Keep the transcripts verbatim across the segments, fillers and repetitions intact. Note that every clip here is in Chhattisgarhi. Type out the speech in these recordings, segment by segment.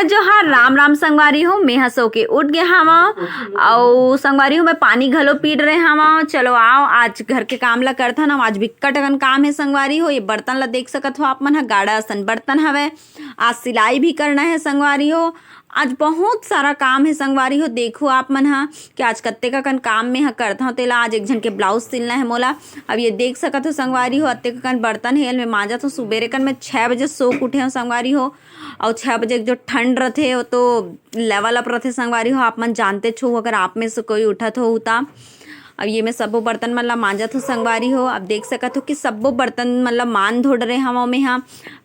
जोहार, राम राम संगवारी हो। मैं ह सो के उठ गे हवं, अउ संगवारी हो, मैं पानी घलो पी डरे हवं। चलो आओ, आज घर के काम ला करथन। आज बिक्कट अकन काम हे संगवारी हो। ये बर्तन ला देख सकत हो आप मन ह, गाड़ा असन बर्तन हवय। आज सिलाई भी करना हे संगवारी हो। आज बहुत सारा काम हे संगवारी हो। देखो आप मन ह कि आज कत्तेक अकन काम मैं ह करत हव तेला। आज एक झन के ब्लाउज सिलना हे मोला। अब ये देख सकत हो संगवारी हो, अत्तेक अकन बर्तन हे, एल मैं मांजत हव। सुबेरे कन मैं छः बजे सो के उठे हव संगवारी हो। अउ छः बजे के जो ठंड रथे, वो तो level up रथे संगवारी हो। आप मन जानतेच हो, अगर आप में से कोई उठत हो त। अब ये मैं सब्बो बर्तन मन ला मांजत हव संगवारी हो। अब देख सकत हो कि सब्बो बर्तन मन ला मान धो डरे हवं मैं ह,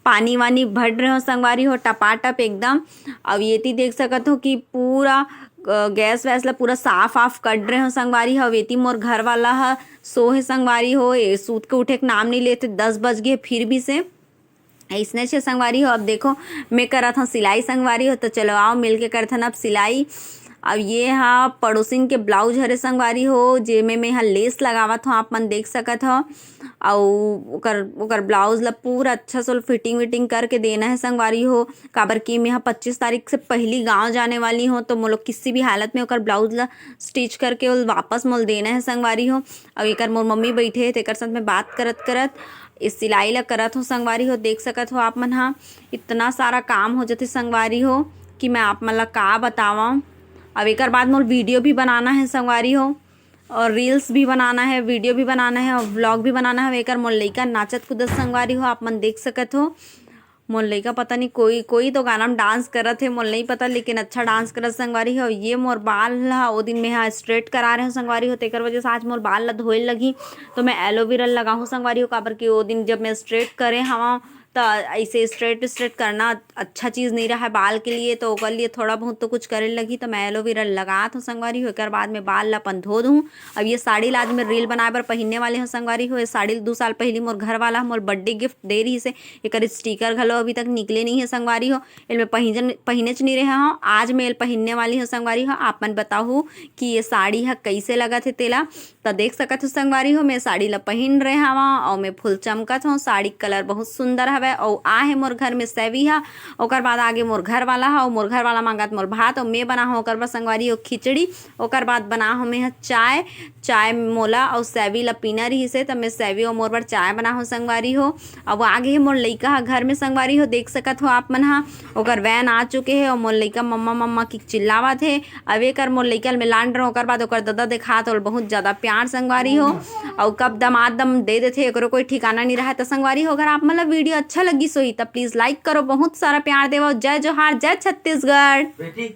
पानी वानी भर डरे हव संगवारी हो, टपाटप एकदम। अब येती देख सकत हो कि पूरा, अ, गैस वैस ला पूरा साफ आफ कर डरे हव संगवारी हो। अब येती मोर घर वाला ह सो हे संगवारी हो, ये सूत के उठे के नाम नहीं लेथे, दस बज गे फिर भी से। अइसने छे संगवारी हो। अब देखो, मैं करत हव सिलाई संगवारी हो, तो चलो आओ मिलके करथन अब सिलाई। अब ये हा पड़ोसिन के ब्लाउज हरे संगवारी हो, जेमे मैं हा लेस लगावत हव, आप मन देख सकत हो। अउ ओकर, ओकर ब्लाउज ला पूरा अच्छा से फिटिंग विटिंग करके देना हे संगवारी हो, काबर कि मैं हा पच्चीस तारीख से पहली गांव जाने वाली हव, तो मोला किसी भी हालत में ओकर ब्लाउज ला स्टिच करके ओला वापस मोला देना हे संगवारी हो। अउ एकर मोर मम्मी बैठे हे, तेकर साथ में बात करत करत इस सिलाई ला करत हव संगवारी हो। देख सकत हो आप मन हा, इतना सारा काम हो जथे संगवारी हो कि मैं आप मन ला का बतावं। अब एकर बाद मोर वीडियो भी बनाना हे संगवारी हो, और reels भी बनाना हे, वीडियो भी बनाना हे और vlog भी बनाना हे। एकर मोर लइका नाचत कूदत संगवारी हो, आप मन देख सकत हो। मोर लइका पता नहीं कोई, कोई तो गाना में डांस करत हे, मोर नहीं पता, लेकिन अच्छा डांस करत संगवारी हो। ये मोर बाल ला ओ दिन मैं हा स्ट्रेट करा रहे हव संगवारी हो, तेकर वजह से आज मोर बाल ला धोए लगही, तो मैं एलोवेरा लगाहूँ संगवारी हो, काबर कि ओ दिन जब मैं स्ट्रेट करे हवं, त ऐसे स्ट्रेट स्ट्रेट करना अच्छा चीज़ नहीं रहा है बाल के लिए, तो ओकर लिए थोड़ा बहुत तो कुछ करे लगही। तो मैं एलोवेरा लगात हव संगवारी हो, एकर बाद में बाल ला अपन धो दूँ। अब ये साड़ी ला आज मैं reel बनाए बर पहिनने वाले हव संगवारी हो। ये साड़ी दू साल पहली मोर घर वाला मोर birthday gift दे रहिस हे। एकर स्टिकर घलो अभी तक निकले नहीं है संगवारी हो। एल मैं पहिजन, पहिनेच नहीं रहे हव, आज मैं एल पहिनने वाली हव संगवारी हो। आप मन बताहू कि ये साड़ी ह कैसे लगत हे तेला। त देख सकत हो संगवारी हो, मैं साड़ी ला पहिन रहे हव अउ मैं फुल चमकत हव। साड़ी कलर बहुत सुंदर हवय। अउ आ हे मोर घर में सेवी ह, ओकर बाद आगे मोर घर वाला ह, अउ मोर घर वाला मांगत मोर भात, अउ मैं बना हव ओकर बर संगवारी हो खिचड़ी। ओकर बाद बना हव मैं ह चाय। चाय मोला अउ सेवी ला पीना रहिस हे, त मैं सेवी अउ मोर बर चाय बना हव संगवारी हो। अब आगे हे मोर लइका ह घर में संगवारी हो, देख सकत हो आप मन ह, ओकर वैन आ चुके हे अउ मोर लइका मम्मा मम्मा की चिल्लावत हे। अब एकर मोर लइका ल मैं लान डरौं, ओकर बाद ओकर ददा देखात ओल बहुत ज्यादा प्यार संगवारी हो। अउ कब दमाद दम दे देथे, एकरो कोई ठिकाना नहीं रहा। त संगवारी हो, अगर आप मन ला वीडियो अच्छा लगिस होही त प्लीज लाइक करो, बहुत सारा प्यार देवो। जय जोहार, जय छत्तीसगढ़। बेटी,